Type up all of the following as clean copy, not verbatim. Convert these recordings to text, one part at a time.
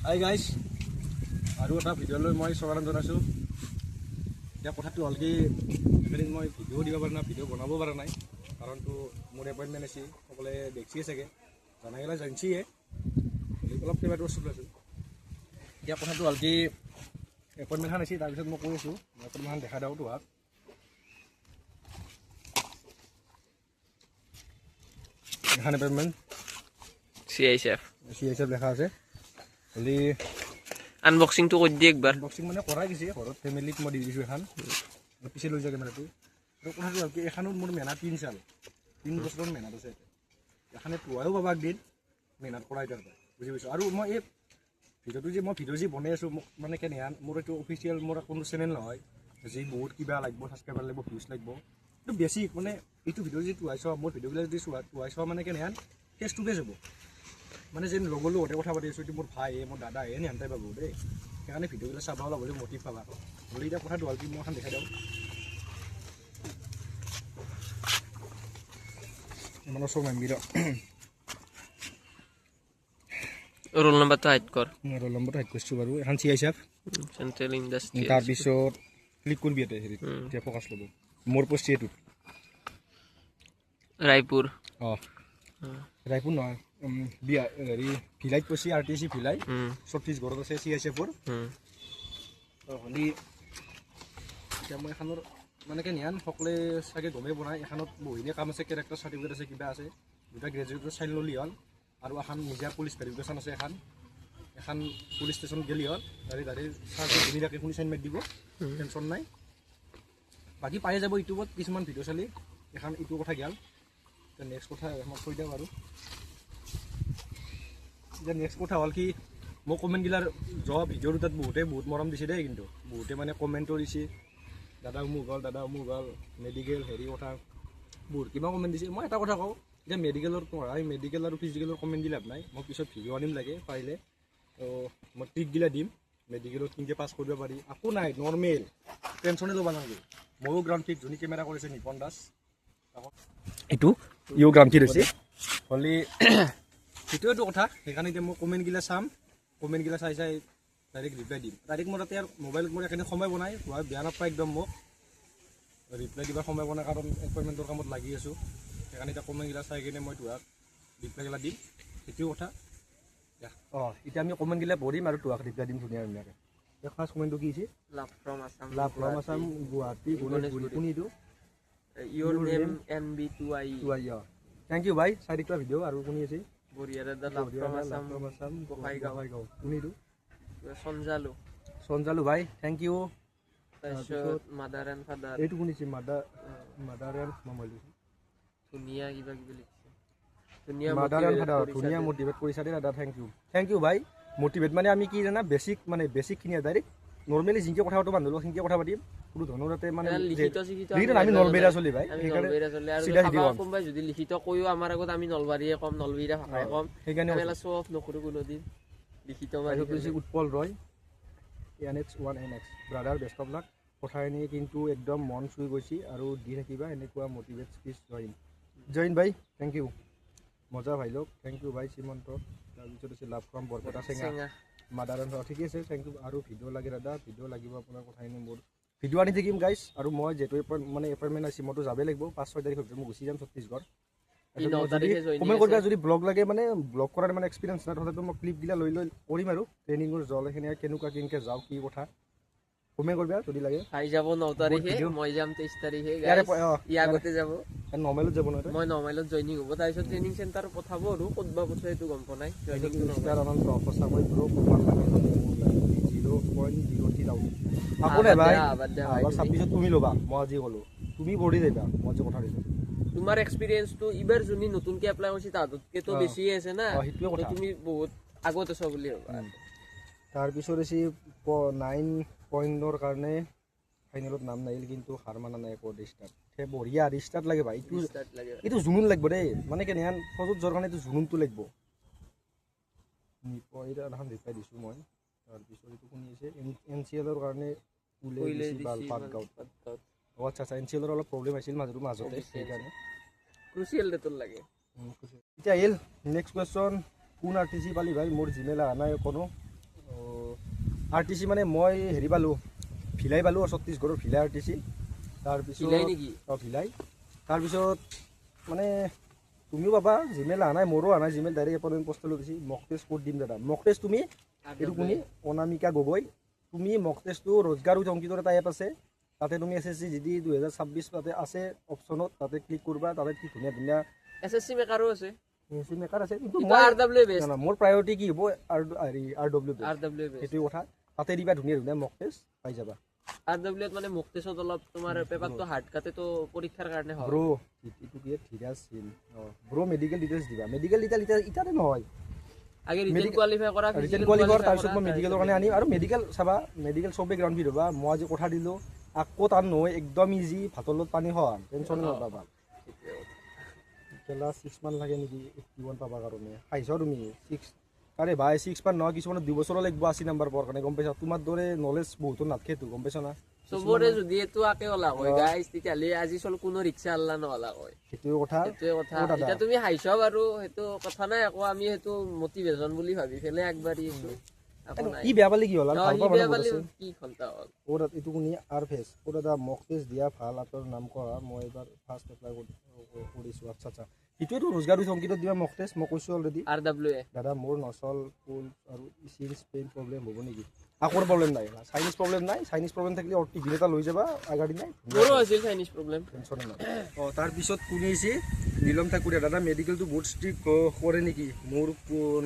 Hi guys, আৰু এটা ভিডিঅ'লৈ মই স্বাগতম জনাইছোঁ। এতিয়া কথাটো হ'ল কি, এইকেইদিন মই ভিডিঅ' দিব পৰা নাই, ভিডিঅ' বনাব পৰা নাই, কাৰণটো মোৰ এপইণ্টমেণ্ট আছে। সকলোৱে দেখিছে চাগে, জানা গেলা জানিছিয়ে, অলপ কিবা বস্তু আছোঁ। এতিয়া কথাটো হ'ল কি, এপইণ্টমেণ্টখন আছে, তাৰপিছত মই কৈ আছোঁ, মই এপইণ্টমেণ্টখন দেখা দিওঁ তোমাক। এখন এপইণ্টমেণ্ট CISF, CISF লেখা আছে। হ'লে আনবক্সিংটো কৰি দিয়ে একবাৰ। আনবক্সিং মানে কৰাই গৈছে ঘৰত, ফেমিলিত মই দি দিছোঁ এখন, পিছে লৈ যোৱা কেমেৰাটো। আৰু কথাটো হ'ল কি, এখনত মোৰ মেহনত 3 চাল, 3 বছৰৰ মেহনত আছে। এখনে পোৱাও পাবা একদিন মেহনত কৰাই তাৰ পৰা, বুজি পাইছোঁ। আৰু মই এই ভিডিঅ'টো যে মই ভিডিঅ' যি বনাই আছোঁ, মোক মানে কেনেহেন, মোৰ এইটো অফিচিয়েল মোৰ কোনো চেনেল নহয় যি বহুত কিবা লাগিব, ছাবস্ক্ৰাইবাৰ লাগিব, ভিউজ লাগিব। এইটো বেছিক মানে এইটো ভিডিঅ' যি তোৱাই চোৱা, মোৰ ভিডিঅ'বিলাক যদি চোৱা তোৱাই চোৱা মানে কেনেহেন ফেচ টু ফেচ হ'ব, মানে যেন লগৰ লগতে কথা পাতি আছোঁ, এইটো মোৰ ভাই, মোৰ দাদা, এনেহেন টাইপ পাব দেই। সেইকাৰণে ভিডিঅ'বিলাক চাব অলপ হ'লেও মটিভ পাবা। হ'লে এতিয়া কথাটো হ'ল কি, মই এখন দেখাই দিওঁ। ইমানৰ চব নামিবি। ৰোল নম্বৰটো হাইড কৰ। ৰোল নম্বৰটো হাইড কৰিছোঁ বাৰু। এখন CISF, central industry. তাৰপিছত ক্লিক কৰিবি ইয়াতে, হেৰিত এতিয়া ফ'কাছ ল'ব। মোৰ পোষ্ট এইটোত ৰায়পুৰ। অঁ, ৰায়পুৰ নহয়, বিয়া হেৰি ভিলাইত পৰছি, RTC Bhilai, ছত্তীশগড়ত আছে CISFৰ। হ'লে এতিয়া মই এখনৰ মানে কেনেহেন সকলোৱে চাগে গমেই পোৱা নাই। এখনত বহুখিনিয়ে কাম আছে, কেৰেক্টাৰ চাৰ্টিফিকেট আছে, কিবা আছে, দুটা গ্ৰেজুৱেটৰ চাইন ল'লি হ'ল, আৰু এখন নিজা পুলিচ ভেৰিফিকেশ্যন আছে। এখন এখন পুলিচ ষ্টেচন গেলি হ'ল, তাৰে তাৰে চাৰ্জ ধুনীয়াকৈ শুনি চাইন মাৰি দিব, টেনশ্যন নাই। বাকী পাই যাব ইউটিউবত কিছুমান ভিডিঅ' চালি। এখন এইটো কথা গেল। এতিয়া নেক্সট কথা মই কৈ দিওঁ বাৰু। এতিয়া নেক্সট কথা হ'ল কি, মোক কমেণ্টগিলাৰ যোৱা ভিডিঅ' দুটাত বহুতে বহুত মৰম দিছে দেই, কিন্তু বহুতে মানে কমেণ্টো দিছে, দাদা অমুক হ'ল, দাদা অমুক হ'ল, মেডিকেল হেৰি কথা বহুত কিবা কমেণ্ট দিছে। মই এটা কথা কওঁ, এতিয়া মেডিকেলৰ পঢ়াই মেডিকেল আৰু ফিজিকেলৰ কমেণ্ট দি লাভ নাই। মই পিছত ভিডিঅ' আনিম লাগে পাৰিলে, তো মই ট্ৰিকগিলা দিম, মেডিকেলত কেনেকৈ পাছ কৰিব পাৰি। একো নাই, নৰ্মেল, টেনশ্যনে ল'ব নালাগে। ময়ো গ্ৰাউণ্ড ফিট, যোনে কেমেৰা কৰিছে নিপন দাস, এইটো ইও গ্ৰাউণ্ড ফিট হৈছে। হ'লে সেইটোৱেতো কথা। সেইকাৰণে এতিয়া মই কমেণ্টগিলা চাম, কমেণ্টগিলা চাই চাই ডাইৰেক্ট ৰিপ্লাই দিম। ডাইৰেক্ট মোৰ তাতে আৰু মোবাইলত মোৰ এইখিনি সময় বনাই, বেয়া নাপায় একদম, মোক ৰিপ্লাই দিবাৰ সময় বনাই, কাৰণ এপইণ্টমেণ্টৰ কামত লাগি আছোঁ। সেইকাৰণে এতিয়া কমেণ্টগিলা চাই কিনে মই তোমাক ৰিপ্লাইগিলা দিম, সেইটোৱে কথা। অঁ, এতিয়া আমি কমেণ্টগিলা পঢ়িম আৰু তোমাক ৰিপ্লাই দিম ধুনীয়া ধুনীয়াকৈ। ফাৰ্ষ্ট কমেণ্টটো কি হৈছে? Love from Assam, love from Assam, Guwahati, Ganeshguri. কোন এইটো? Your name NB2I 2I। অঁ, thank U ভাই, চাই থাকিবা ভিডিঅ'। আৰু কোন আছে? বঢ়িয়া দাদা, লাভ ফ্ৰম আছাম, গোসাইগাঁও। গোসাইগাঁও। কোন এইটো? সঞ্জালু। সঞ্জালু ভাই, thank U. তাৰপিছত মাদাৰ এণ্ড ফাদাৰ। এইটো কোন হৈছে? মাদাৰ, মাদাৰ এণ্ড মামা লিখিছে। ধুনীয়া কিবা কিবি লিখিছে। ধুনীয়া মাদাৰ এণ্ড ফাদাৰ, ধুনীয়া মটিভেট কৰিছা দেই দাদা, thank U, thank U ভাই। মটিভেট মানে আমি কি জানা, বেছিক মানে বেছিকখিনি ডাইৰেক্ট নৰ্মেলি যেনেকৈ কথা পাতো মানুহৰ লগত সেনেকৈ কথা পাতিম, কোনো ধৰণৰ তাতে মানে লিখিত চিখিত আমি নলবেৰীয়া চলি ভাই, সেইকাৰণে কোনোবাই যদি লিখিত কৈও আমাৰ আগত আমি নলবাৰীয়ে ক'ম, নলবেৰীয়া ভাষাই ক'ম, সেইকাৰণে শ্ব' অফ নকৰোঁ কোনোদিন লিখিত। Utpal Roy, NX1NX, brother best of luck. কথাখিনি কিন্তু একদম মন চুই গৈছে, আৰু দি থাকিবা এনেকুৱা মটিভেট স্পীচ। জইন জইন ভাই, thank U, মজা ভাই লোক, thank U ভাই শ্ৰীমন্ত। তাৰপিছত আছে লাভ ফ্ৰম বৰপেটা চেঙা, মাদাৰ এণ্ড, ঠিকে আছে, thank U. আৰু ভিডিঅ' লাগে দাদা, ভিডিঅ' লাগিব আপোনাৰ কথাখিনি, মোৰ ভিডিঅ' আনি থাকিম গাইছ। আৰু মই যিহেতু মানে এপইণ্টমেণ্ট আছে, মইতো যাবই লাগিব, 5-6 তাৰিখৰ ভিতৰত মই গুচি যাম ছত্তীশগড়। কমেণ্ট কৰিবা যদি ব্লগ লাগে, মানে ব্লগ কৰাৰ মানে এক্সপিৰিয়েঞ্চ নাই, তথাপিও মই ক্লিপগিলা লৈ লৈ কৰিম আৰু ট্ৰেইনিঙৰ জলখিনি কেনেকুৱা কেনেকৈ যাওঁ কি কথা কমেণ্ট কৰিবা যদি লাগে। ভাই যাব 9 তাৰিখে, মই যাম 23 তাৰিখে। আগতে যাব, নৰ্মেলত যাব নহয়, মই নৰ্মেলত জইনিং হ'ব, তাৰপিছত ট্ৰেইনিং চেণ্টাৰ পঠাব আৰু ক'ত বা পঠাই এইটো গম পোৱা নাই। সঁচাকৈ 0.03 আকৌ নাই ভাই, 26ত তুমি ল'বা, মই আজি ক'লো তুমি বঢ়ি যাবা, মই আজি কথা দিছোঁ। তোমাৰ এক্সপিৰিয়েঞ্চটো ইবাৰ যোনে নতুনকে এপ্লাই কৰিছে তাহাঁততকেতো বেছিয়ে আছে না, সেইটোৱে কথা, তুমি বহুত আগত আছা বুলি ভাবা। তাৰপিছত হৈছে 9 পইণ্টৰ কাৰণে ফাইনেলত নাম নাহিল, কিন্তু হাৰ মানা নাই একো। ৰিষ্টাৰ্ট, সেই বঢ়িয়া ৰিষ্টাৰ্ট লাগে ভাই, এইটো এইটো জুনুন লাগিব দেই, মানে কেনেহেন ফৌজত যোৱাৰ কাৰণে এইটো জুনুনটো লাগিব। এইটো এখন ৰিপ্লাই দিছোঁ মই। তাৰপিছত এইটো শুনি আছে NCLৰ কাৰণে পাটগাঁৱত। অঁ আচ্ছা আচ্ছা, NCLৰ অলপ প্ৰব্লেম আছিল মাজতে, সেইকাৰণে ক্ৰুচিয়েল ডেটত লাগে। এতিয়া আহিল নেক্সট কুৱেশ্যন, কোন আৰ টি চি পালি ভাই? মোৰ জিমেইল অহা নাই কোনো। আৰ টি চি মানে মই হেৰি পালোঁ, ভিলাই পালোঁ, ছত্তীশগড়ৰ ভিলাই আৰ টি চি। তাৰপিছত ভিলাই নেকি? অঁ, ভিলাই। তাৰপিছত মানে তুমিও পাবা, জিমেইল অহা নাই, মোৰো অহা নাই জিমেইল, ডাইৰেক্ট এপইণ্টমেণ্ট পোষ্টেলত দিছে। মক টেষ্ট ক'ত দিম দাদা? মক টেষ্ট তুমি এইটো কোনি অনামিকা গগৈ, তুমি মক টেষ্টটো ৰোজগাৰ উইথ অংকিতৰ এটা এপ আছে, তাতে তুমি S S C G D 2026 তাতে আছে অপশ্যনত, তাতে ক্লিক কৰিবা, তাতে কি ধুনীয়া ধুনীয়া এছ এছ চি মেকাৰো আছে, এছ চি মেকাৰ আছে। কিন্তু কিন্তু আৰ ডাব্লিউ বেষ্ট। না, মোৰ প্ৰায়ৰিটি কি হ'ব? আৰ হেৰি R W, R W best. সেইটোৱে কথা। তাতে দিবা, ধুনীয়া ধুনীয়া মক টেষ্ট পাই যাবা। আৰ ডব্লিউত মানে মক টেষ্টত অলপ তোমাৰ পেপাৰটো হাৰ্ড কাটে, তো পৰীক্ষাৰ কাৰণে হয়। ব্ৰ, এইটো কি ধীৰাজ সিং? অঁ, ব্ৰ, মেডিকেল ডিটেইলছ দিবা। মেডিকেল ডিটেইল এতিয়া ইটাতে নহয়, আগে ৰিটেন কোৱালিফাই কৰা, ৰিটেন কোৱালিফাই, তাৰপিছত মই মেডিকেলৰ কাৰণে আনিম। আৰু মেডিকেল চাবা, মেডিকেল চবেই গ্ৰাউণ্ড ফিট হ'বা। মই আজি কথা দিলোঁ, আকৌ টান নহয়, একদম ইজি, ভাতৰ লগত পানী খোৱা, টেনশ্যন নাপাবা। খেলা 6 মান লাগে নেকি 81 পাবৰ কাৰণে? আহিছ তুমি 6, আৰে ভাই, 6 মান নহয়, কিছুমানৰ 2 বছৰো লাগিব 80 নাম্বাৰ পোৱাৰ কাৰণে, গম পাইছা? তোমাৰ দৰে নলেজ বহুতো নাথাকেতো, গম পাইছ না? চবৰে যদি এইটো আকে ওলা হয় গাইজ, তেতিয়াহ'লে আজি চল কোনো ৰিক্সা আল্লা নহলা হয়। সেইটোৱে কথা। সেইটোৱে কথা। অ দাদা। এতিয়া তুমি হাঁহিছ বাৰু, সেইটো কথা নাই আকৌ, আমি সেইটো মটিভেশ্যন বুলি ভাবি পেলাই আগবাঢ়ি আছো, একো নাই। ই বেয়া পালে কি হ'ল আৰু? অ, ভাল সি পোৱা বেয়া মানুহ বহুত পালে আছে। কি ঘণ্টা হ'ল? অ দাদা, এইটো কোনি আৰ ফেচ? অ দাদা, মক টেষ্ট দিয়া ভাল, আপোনাৰ নাম কোৱা, মই এইবাৰ ফাৰ্ষ্ট এপ্লাই কৰিছোঁ। আচ্ছা আচ্ছা, সেইটোৱেতো ৰোজগাৰ উইথ অংকিতত দিবা মক টেষ্ট, মই কৈছোঁ অলৰেডি। R W A. দাদা, মোৰ নচল পুল আৰু চিনছ পেইন প্ৰব্লেম হ'ব নেকি? আকৌ প্ৰব্লেম নাই, চাইনিজ প্ৰব্লেম নাই। চাইনিজ প্ৰব্লেম থাকিলে টিফিন এটা লৈ যাবা আগাৰ দিনাই। মোৰো আছিল চাইনিজ প্ৰব্লেম। টেনশ্যন নাই। অঁ, তাৰপিছত কোনে আহিছে? নীলম ঠাকুৰীয়া, দাদা, মেডিকেলটো বহুত ষ্ট্ৰিক্ট কৰে নেকি? মোৰ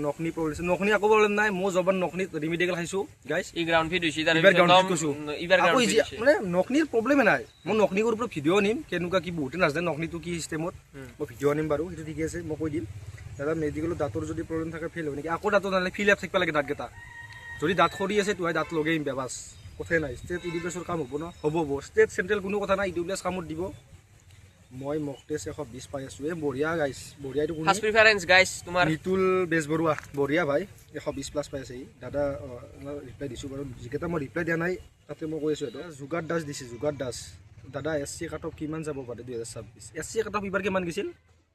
নখনি প্ৰব্লেম আছে। নখনি একো প্ৰব্লেম নাই, মই জবান নখনিত ৰিমেডিকেল খাইছোঁ গাইছ। ই গ্ৰাউণ্ড ফিট হৈছে তাৰ। এইবাৰ গ্ৰাউণ্ড ফিট কৈছোঁ। এইবাৰ আকৌ গ্ৰাউণ্ড ইজি ফিট হৈছে। মানে নখনিৰ প্ৰব্লেমে নাই। মই নখনিৰ ওপৰত ভিডিঅ' আনিম, কেনেকুৱা কি, বহুতে নাজানে নখনিটো কি চিষ্টেমত। মই ভিডিঅ' আনিম বাৰু, সেইটো ঠিকে আছে, মই কৈ দিম। দাদা, মেডিকেলত দাঁতৰ যদি প্ৰব্লেম থাকে ফেইল হ'ব নেকি? আকৌ দাঁতৰ নালাগে, ফিল আপ থাকিব লাগে দাঁতকেইটা। যদি দাঁত সৰি আছে তোহাই দাঁত লগাই আহিম, বাছ, কথাই নাই। ষ্টেট ইডুকেশ্যন কাম হ'ব ন? হ'ব হ'ব, ষ্টেট চেণ্ট্ৰেল কোনো কথা নাই, ইডুকেশ্যন কামত দিব। মই মক টেষ্ট 120 পাই আছোঁ। এই বঢ়িয়া গাইছ, বঢ়িয়া। এইটো কোনে? ফাৰ্ষ্ট প্ৰিফাৰেন্স গাইছ তোমাৰ। নিতুল বেজবৰুৱা, বঢ়িয়া ভাই, 120 প্লাছ পাই আছে ই। দাদা, ৰিপ্লাই দিছোঁ বাৰু, যিকেইটা মই ৰিপ্লাই দিয়া নাই তাতে মই কৈ আছোঁ। এইটো জুগাৰ দাস দিছে, জুগাৰ দাস। দাদা, এছ চি কাট অফ কিমান যাব পাৰে 2026? এছ চি কাট অফ এইবাৰ কিমান গৈছিল?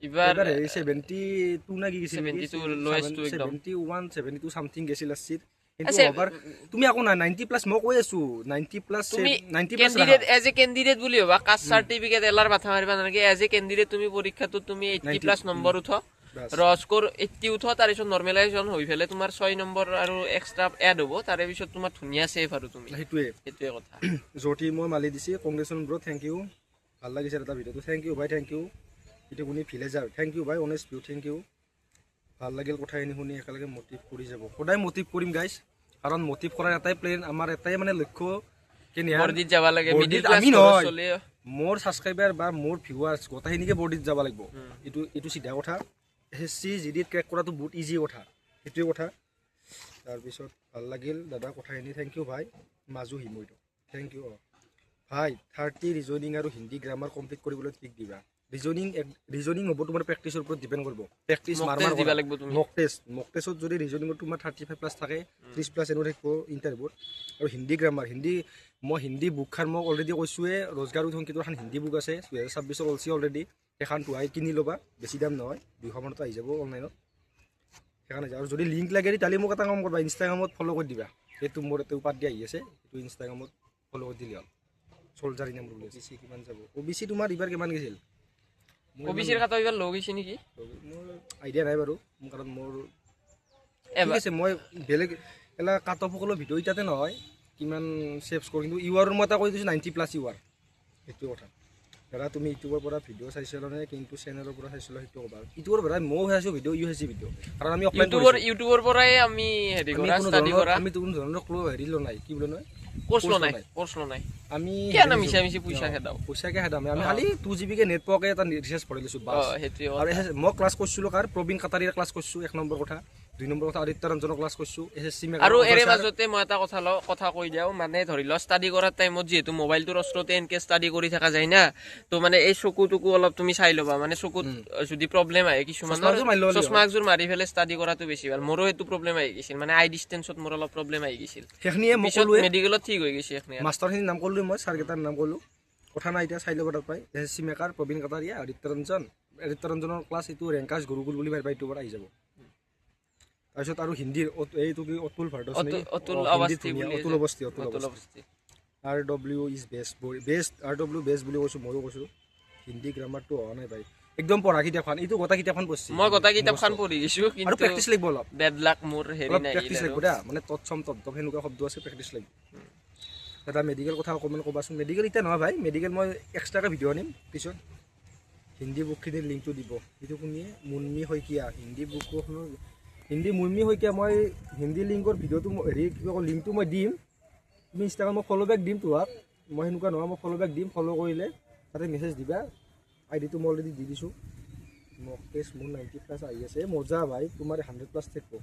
এইবাৰ এইবাৰ হেৰি 72 না কি গৈছিল? 72 lowest টো একদম। 71, 72 চামথিং গৈছিল এছ চিত। কিন্তু আছে। অভাৰ তুমি আকৌ নাই, 90 প্লাছ, মই কৈ আছো 90 প্লাছ। তুমি 90 plus. Candidate, as a candidate বুলি ভাবা, কাষ্ট চাৰ্টিফিকেট এলাৰ মাথা মাৰিবা নালাগে। এজ এ কেণ্ডিডেট তুমি পৰীক্ষাটোত তুমি 80 90 প্লাছ নম্বৰ উঠ, ৰ স্ক'ৰ 80 উঠ, তাৰপিছত নৰ্মেলাইজেশ্যন হৈ পেলাই তোমাৰ 6 নম্বৰ আৰু এক্সট্ৰা এড হ'ব, তাৰে পিছত তোমাৰ ধুনীয়া ছেফ আৰু তুমি। সেইটোৱে। সেইটোৱে কথা। জ্যোতি মই মালি দিছে, কংগ্ৰেছন ব্ৰ, thank U, ভাল লাগিছে দাদা ভিডিঅ'টো। Thank U ভাই, thank U. এইটো কোনি? ভিলেজাৰ, thank U ভাই, অনেষ্ট ভিউ, thank U. ভাল লাগিল কথাখিনি শুনি, একেলগে মটিভ কৰি যাব। সদায় মটিভ কৰিম গাইছ, কাৰণ মটিভ কৰাৰ এটাই প্লেন আমাৰ, এটাই মানে লক্ষ্য কেনেহেন বৰ্দিত যাব লাগে। বৰ্দিত মিডিল ক্লাছ আমি নহয়। চলে। মোৰ ছাবস্ক্ৰাইবাৰ বা মোৰ ভিউৱাৰ্ছ গোটেইখিনিকে বৰ্ডিত যাব লাগিব, এইটো চিধা কথা। এছ এছ চি জি ডিত ক্ৰেক কৰাটো বহুত ইজি কথা, সেইটোৱে কথা। তাৰপিছত ভাল লাগিল দাদা কথাখিনি, thank U ভাই। মাজু হিমৈটো, thank U. অঁ ভাই, 30 ৰিজনিং আৰু হিন্দী গ্ৰামাৰ কমপ্লিট কৰিবলৈ ট্ৰিক দিবা। ৰিজনিং, ৰিজনিং হ'ব তোমাৰ প্ৰেক্টিছৰ ওপৰত ডিপেণ্ড কৰিব। প্ৰেক্টিছ Mock মাৰ test মাৰ দিবা লাগিব তুমি। মক টেষ্ট, মক টেষ্টত যদি ৰিজনিঙত তোমাৰ 35 প্লাছ থাকে, 30 প্লাছ এনেও থাকিব ইণ্টাৰভিউত। আৰু হিন্দী গ্ৰামাৰ, হিন্দী মই হিন্দী বুকখন মই অলৰেডি কৈছোঁৱে, ৰোজগাৰ উইথ অংকিতৰ এখন হিন্দী বুক আছে, 2026ৰ ওলছি অলৰেডি। সেইখন তোহাই কিনি ল'বা, বেছি দাম নহয়, 200 মানতে আহি যাব অনলাইনত, সেইখন আহি যাব। আৰু যদি লিংক লাগে তেতিয়াহ'লে মোক এটা কাম কৰিবা, ইনষ্টাগ্ৰামত ফ'ল' কৰি দিবা। সেইটো মোৰ এইটো পাত দিয়া আহি আছে, সেইটো ইনষ্টাগ্ৰামত ফ'ল' কৰি দিলে হ'ল। চলজাৰ ইনাম বুলি। অ' বি চি কিমান যাব? অ' বি চি তোমাৰ এইবাৰ কিমান গৈছিল? অ বি চিৰ কাট এইবাৰ ল' গৈছে নেকি? মোৰ আইডিয়া নাই বাৰু, মোৰ কাৰণ মোৰ ঠিক এবাৰ আছে, মই বেলেগ এলা কাট অফ সকলো ভিডিঅ' ইটাতে নহয় কিমান ছেভ স্ক'ৰ, কিন্তু ইউ আৰৰ মই এটা কৈ দিছোঁ, 90 প্লাছ ইউ আৰ, সেইটো কথা। দাদা, তুমি ইউটিউবৰ পৰা ভিডিঅ' চাইছিলা নে কিন্তু চেনেলৰ পৰা চাইছিলা, সেইটো ক'বা। ইউটিউবৰ পৰা ময়ো চাইছোঁ ভিডিঅ', ইউ চাইছোঁ ভিডিঅ', কাৰণ আমি অফলাইন ইউটিউবৰ পৰাই আমি হেৰি আমি কৰা, কোনো ষ্টাডি ধৰণৰ কৰা। আমি কোনো ধৰণৰ ক্ল' হেৰি লোৱা নাই, কি বোলে নহয়। কোৰ্চ লোৱা লোৱা নাই। নাই। কোৰ্চ লোৱা নাই। আমি কিয় হেৰি না লৈছোঁ। মিছা মিছি পইচা খেদাও? পইচাকে খেদাম আমি, খালি 2 জিবিকে নেট পোৱাকে এটা ৰিচাৰ্জ ভৰাই লৈছোঁ, বাছ। সেইটোৱে আৰু কথা। মই ক্লাছ কৰিছিলোঁ কাৰ? প্ৰবীণ কাটাৰীৰ ক্লাছ কৰিছোঁ, এক নম্বৰ কথা। দুই নম্বৰ কথা, আদিত্য ৰঞ্জনৰ ক্লাছ কৰিছোঁ, এছ এছ চি। আৰু এৰে মাজতে মই এটা কথা লওঁ, কথা কৈ দিওঁ, মানে ধৰি লোৱা ষ্টাডি কৰাৰ টাইমত যিহেতু মোবাইলটোৰ ওচৰতে এনেকে ষ্টাডি কৰি থকা যায় না, তো মানে এই চকু টকু অলপ তুমি চাই ল'বা, মানে চকুত যদি প্ৰব্লেম আহে কিছুমানৰ, চশমা এযোৰ মাৰি ল'ব লাগিব। চশমা এযোৰ মাৰি পেলাই ষ্টাডি কৰাটো বেছি ভাল। মোৰো সেইটো প্ৰব্লেম আহি গৈছিল, মানে আই ডিষ্টেঞ্চত মোৰ অলপ প্ৰব্লেম আহি গৈছিল। সেইখিনিয়ে মই পিছত ক'লোৱে। মেডিকেলত ঠিক হৈ গৈছে সেইখিনি। মাষ্টাৰখিনিৰ নাম ক'লোৱে মই, ছাৰকেইটাৰ নাম ক'লোঁ, কথা নাই। এতিয়া চাই ল'ব তাত পাই, এছ এছ চি মেকাৰ প্ৰবীণ কাটাৰীয়া, আদিত্য ৰঞ্জন, আদিত্য ৰঞ্জনৰ ক্লাছ, এইটো ৰেংকাজ গুৰুকুল বুলি মাৰিবা, ইউটিউবত আহি যাব। তাৰপিছত আৰু হিন্দীৰ এইটো কি অতুল ভাৰদ্বাজ নেকি? অতুল অ, হিন্দীত অৱস্থি ধুনীয়া, বুলি অতুল আছে। Awasthi, Atul Atul Awasthi. Awasthi. RW is best, best, RW best বুলি কৈছোঁ, ময়ো কৈছোঁ। হিন্দী গ্ৰামাৰটো অহা নাই ভাই। একদম পঢ়া কিতাপখন, এইটো গোটা কিতাপখন পঢ়ছি। মই গোটা কিতাপখন পঢ়ি গৈছো। আৰু কিন্তু প্ৰেক্টিচ লাগিব অলপ। বেড লাক, মোৰ হেৰি অলপ নাই। প্ৰেক্টিচ লাগিব দা, মানে তৎসম তদ্ভৱ সেনেকুৱা শব্দ আছে, প্ৰেক্টিচ লাগিব। দাদা, মেডিকেল কথা অকণমান ক'বাচোন। মেডিকেল এতিয়া নহয় ভাই, মেডিকেল মই এক্সট্ৰাকৈ ভিডিঅ' আনিম পিছত। হিন্দী বুকখিনিৰ লিংকটো দিব। এইটো কোনিয়ে? মুন্মি শইকীয়া। হিন্দী বুকখনৰ হিন্দী, মুন্মি শইকীয়া। মই হিন্দী লিংকৰ ভিডিঅ'টো হেৰি কিবা কয়, লিংকটো মই দিম। তুমি ইনষ্টাগ্ৰামত মই ফ'ল' বেক দিম তোমাক। মই সেনেকুৱা নহয়, মই ফ'ল' বেক দিম। ফ'ল' কৰিলে তাতে মেছেজ দিবা। আই ডিটো মই অলৰেডি দি দিছোঁ। মক টেষ্ট মোৰ 90+ আহি আছে। মজা ভাই, তোমাৰ 100+ থাকিব।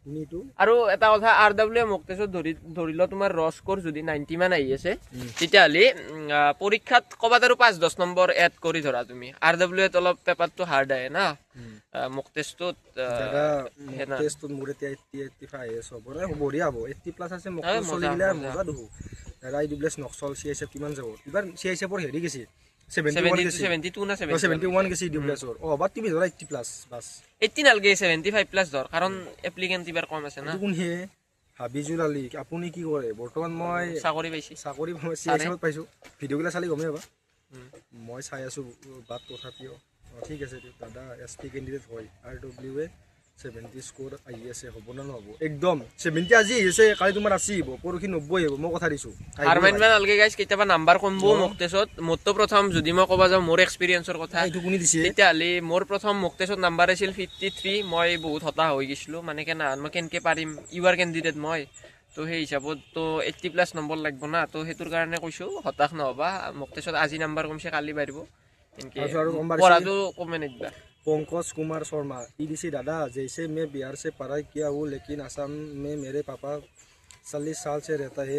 তুমি এইটো আৰু এটা কথা, আৰ ডাব্লিউ মক টেষ্টত ধৰি ধৰি লোৱা তোমাৰ ৰ স্ক'ৰ যদি 90 মান আহি আছে, তেতিয়াহ'লে পৰীক্ষাত ক'ৰবাত আৰু 5-10 নম্বৰ এড কৰি ধৰা তুমি। আৰ ডাব্লিউ এত অলপ পেপাৰটো হাৰ্ড আহে না মক টেষ্টটোত। দাদা, সেই মক না। টেষ্টটোত মোৰ এতিয়া 80, 85 আহি আছে। হ'ব নাই, বঢ়িয়া হ'ব। 80+ আছে মক এই টেষ্ট মজা, চলি গ'লে মজা। মজা দেখো। দাদা, EWS Naxal CISF কিমান যাব এইবাৰ? CISFৰ হেৰি গেছি, 71 গেছি। 72 না? 71 গেছি EWSৰ। অঁ, বাট তুমি ধৰা 80+ বাছ। 80 নালগে, 75+ ধৰ, কাৰণ এপ্লিকেণ্ট এইবাৰ কম আছে না। এইটো কোন হে? হাবিজুল আলী, আপুনি কি কৰে বৰ্তমান? মই চাকৰি পাইছি। চাকৰি মই CISFত পাইছোঁ। ভিডিঅ'গিলা চালি গমেই পাবা। মই চাই আছোঁ বাট তথাপিও। অঁ, ঠিক আছে দিয়ক। দাদা, ST candidate হয়, RWA 70 score আহি আছে, হ'ব নে নহ'ব? একদম 70 আজি আহিছে, কালি তোমাৰ 80 আহিব, পৰহি 90 আহিব, মই কথা দিছোঁ। হাৰ মানিব নালাগে গাইজ, কেতিয়াবা নাম্বাৰ কমবো মক টেষ্টত। মোৰতো প্ৰথম যদি মই ক'ব যাওঁ মোৰ এক্সপিৰিয়েঞ্চৰ কথা, এইটো কোনে দিছে? তেতিয়াহ'লে মোৰ প্ৰথম মক টেষ্টত নাম্বাৰ আছিল 53। মই বহুত হতাশ হৈ গৈছিলোঁ, মানে কেনে মই কেনেকৈ পাৰিম, ইউ আৰ কেণ্ডিডেট মই। তো সেই হিচাপত তো 80+ নম্বৰ লাগিব না। তো সেইটোৰ কাৰণে কৈছোঁ, হতাশ নহ'বা। মক টেষ্টত আজি নাম্বাৰ কমছে, কালি বাঢ়িব। এনেকে তাৰপিছত আৰু কম বাঢ়িছে। পঢ়াটো কমে নিদিবা। पंकज कुमार शर्मा ईडीसी, दादा, जैसे मैं बिहार से पढ़ाई किया हूँ, लेकिन असम में मेरे पापा 40 साल से रहता है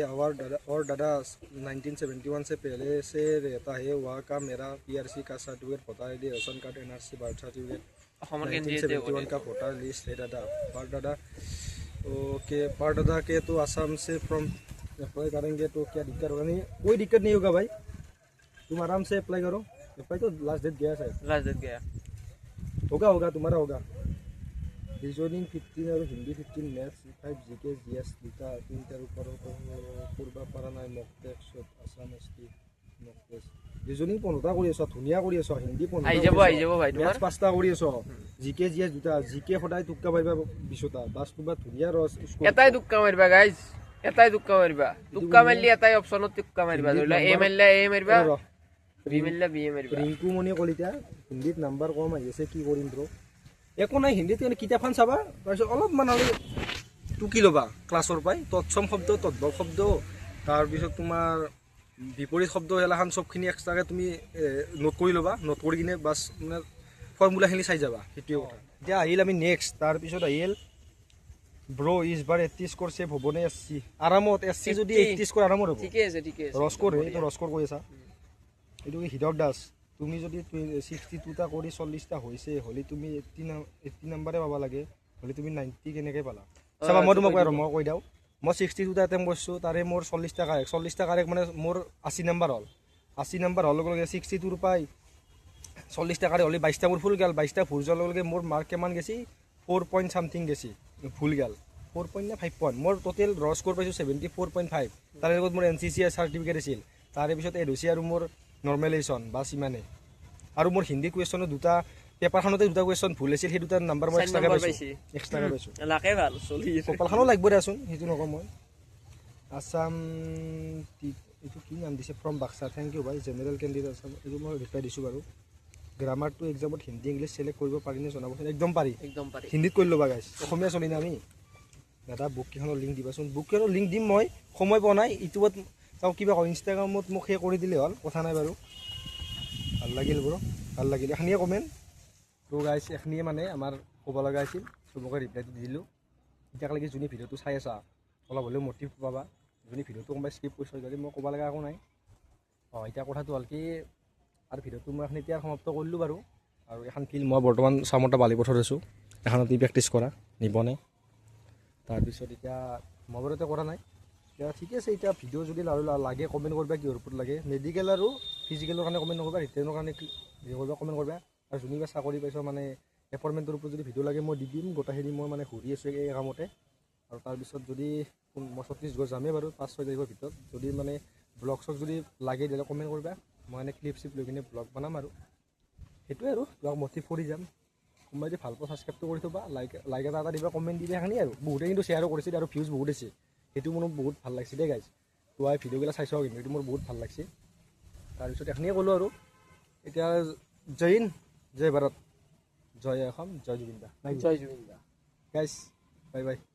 और दादा 1971 से पहले से रहता है वहाँ का। मेरा PRC का certificate, voter ID, ration card, NRC, birth certificate, অসমৰ কেণ্ডিডেটে 1971 का वोटर लिस्ट है दादा। पर दादा, ओके, पर दादा के तो असम से फॉर्म अप्लाई करेंगे तो क्या दिक्कत होगा? नहीं, कोई दिक्कत नहीं होगा भाई, तुम आराम से अप्लाई करो। अप्लाई तो लास्ट डेट गया शायद। लास्ट डेट गया। होगा, होगा, तुम्हारा होगा। ৰিজনিং 15 আৰু হিন্দী 15, মেথছ 5, GK, GS দুটা তিনিটাৰ ওপৰত কৰিব পৰা নাই মক টেষ্টত। Assam ST mock test. Reasoning 15টা কৰি আছ, ধুনীয়া কৰি আছ। হিন্দী 15। আহি যাব, আহি যাব ভাই তোমাৰ। মেথছ পাঁচটা কৰি আছ, GK GS দুটা। GK সদায় টোক্কা পাৰিবা 20টা, বাছ, তোমাৰ ধুনীয়া ৰস। এটাই টোক্কা মাৰিবা গাইজ, এটাই টোক্কা মাৰিবা। টোক্কা মাৰিলে এটাই অপশ্যনত টোক্কা মাৰিবা। ধৰি লোৱা এ মাৰিলে এ মাৰিবা, বি মাৰিলে বি মাৰিবা। ৰিংকুমণি কলিতা, হিন্দীত নাম্বাৰ কম আহি আছে, কি কৰিম ব্ৰ? একো নাই, হিন্দীত এনে কিতাপখন চাবা, তাৰপিছত অলপমান হ'লে টুকি ল'বা ক্লাছৰ পৰাই। তৎসম শব্দ, তদ্ভৱ শব্দ, তাৰপিছত তোমাৰ বিপৰীত শব্দ, এলাখান চবখিনি এক্সট্ৰাকৈ তুমি নোট কৰি ল'বা। নোট কৰি কিনে বাছ, মানে ফৰ্মুলাখিনি চাই যাবা, সেইটোৱে কথা। এতিয়া আহিল আমি নেক্সট, তাৰপিছত আহিল, ব্ৰ, इस बार 80 স্ক'ৰ ছেভ হ'বনে SC? আৰামত, SC যদি 80। 80 স্ক'ৰ আৰামত হ'ব। ঠিকে আছে, ঠিকে আছে। ৰ স্ক'ৰ, এইটো ৰ স্ক'ৰ কৈ আছা। এইটো কি? হীৰক দাস, তুমি যদি 62টা কৰি 40টা হৈছে হ'লে তুমি 80 নাম্বাৰে পাব লাগে, হ'লে তুমি 90 কেনেকৈ পালা? চাবা, মই তোমাক কৈ আৰু মই কৈ দিওঁ। মই 62টা এটেম্প কৰিছোঁ, তাৰে মোৰ 40টা কাৰেক্ট। 40টা কাৰেক্ট মানে মোৰ 80 নাম্বাৰ হ'ল। 80 নাম্বাৰ হোৱাৰ লগে লগে 62ৰ পাই 40টা কাৰেক্ট হ'লে 22টা মোৰ ভুল গ'ল। 22টা ভুল যোৱাৰ লগে লগে মোৰ মাৰ্ক কিমান গেছি? ফ'ৰ পইণ্ট চামথিং গেছি, ভুল গ'ল। 4 পইণ্ট নে 5 পইণ্ট। মোৰ টোটেল ৰ স্ক'ৰ পাইছোঁ 74.5। তাৰে লগত মোৰ NCC certificate আছিল, তাৰে পিছত এড হৈছে আৰু মোৰ নৰ্মেলাইজেশ্যন, বাছ, ইমানেই। আৰু মোৰ হিন্দী কুৱেশ্যনো দুটা পেপাৰখনতে দুটা কুৱেশ্যন ভুল আছিল, সেই দুটা নাম্বাৰ মই চাৰি এক্সট্ৰাকৈ নম্বৰ পাইছোঁ। পাইছি। এক্সট্ৰাকৈ পাইছোঁ। লাকে ভাল চলি আছে। কপালখনো লাগিব দেচোন, সেইটো নকওঁ মই। আছাম, এইটো কি নাম দিছে? ফ্ৰম বাক্সা, thank U ভাই। জেনেৰেল কেণ্ডিডেট আছাম, এইটো মই ৰিপ্লাই দিছোঁ বাৰু। গ্ৰামাৰটো এক্সামত হিন্দী ইংলিছ চিলেক্ট কৰিব পাৰিনে, জনাবচোন। একদম পাৰি। একদম পাৰি। হিন্দীত কৰি ল'বা গাইছ, অসমীয়া চলি না আমি। দাদা, বুককেইখনৰ লিংক দিবাচোন। বুককেইখনৰ লিংক দিম, মই সময় পোৱা নাই। ইউটিউবত চাওঁ, কিবা কওঁ, ইনষ্টাগ্ৰামত মোক সেই কৰি দিলেই হ'ল, কথা নাই বাৰু। ভাল লাগিল বাৰু, ভাল লাগিল এখিনিয়ে কমেণ্ট। তো গাইছ, এখিনিয়ে মানে আমাৰ ক'ব লগা আছিল, চবকে ৰিপ্লাইটো দি দিলোঁ। এতিয়ালৈকে যোনে ভিডিঅ'টো চাই আছা, অলপ হ'লেও মটিভ পাবা। যোনে ভিডিঅ'টো কোনোবাই স্কিপ কৰিছে, যদি মই ক'ব লগা একো নাই। অঁ, এতিয়া কথাটো হ'ল কি, আৰু ভিডিঅ'টো মই এখন এতিয়া সমাপ্ত কৰিলোঁ বাৰু। আৰু এখন ফিল্ড, মই বৰ্তমান চামতা বালিপথত আছোঁ, এখনত প্ৰেক্টিছ কৰা নিবনে। তাৰপিছত এতিয়া মই বাৰু এতিয়া কৰা নাই। এতিয়া ঠিকে আছে। এতিয়া ভিডিঅ' যদি আৰু লাগে, কমেণ্ট কৰিবা, কিহৰ ওপৰত লাগে। মেডিকেল আৰু ফিজিকেলৰ কাৰণে কমেণ্ট নকৰিবা, ৰিটেনৰ কাৰণে হেৰি কৰিবা, কমেণ্ট কৰিবা। আৰু যোনে বা চাকৰি পাইছ, মানে এপইণ্টমেণ্টৰ ওপৰত যদি ভিডিঅ' লাগে, মই দি দিম। গোটেইখিনি মই মানে ঘূৰি আছোঁ এই কামতে। আৰু তাৰপিছত যদি মই ছত্তীশগড় যামেই বাৰু 5-6 তাৰিখৰ ভিতৰত। যদি মানে ব্লগ চগ যদি লাগে, তেতিয়াহ'লে কমেণ্ট কৰিবা। মই মানে ক্লিপ চিপ লৈ কিনে ব্লগ বনাম আৰু সেইটোৱে। আৰু তোমাক মটিভ কৰি যাম। কোনোবাই যদি ভাল পোৱা, ছাবস্ক্ৰাইবটো কৰি থ'বা, লাইক লাইক এটা এটা দিবা, কমেণ্ট দিবা, সেইখিনি। আৰু বহুতে কিন্তু শ্বেয়াৰো কৰিছে আৰু ভিউজ বহুত হৈছে। সেইটো মোৰ বহুত ভাল লাগিছে দেই গাইজ। তোমাৰ ভিডিঅ'বিলাক চাইছোঁ কিন্তু সেইটো মোৰ বহুত ভাল লাগিছে। তাৰপিছত এইখিনিয়ে ক'লোঁ আৰু এতিয়া জয় হিন্দ, জয় ভাৰত, জয় অসম, জয় জুবিন দা। জয় জুবিন দা। Guys, bye bye.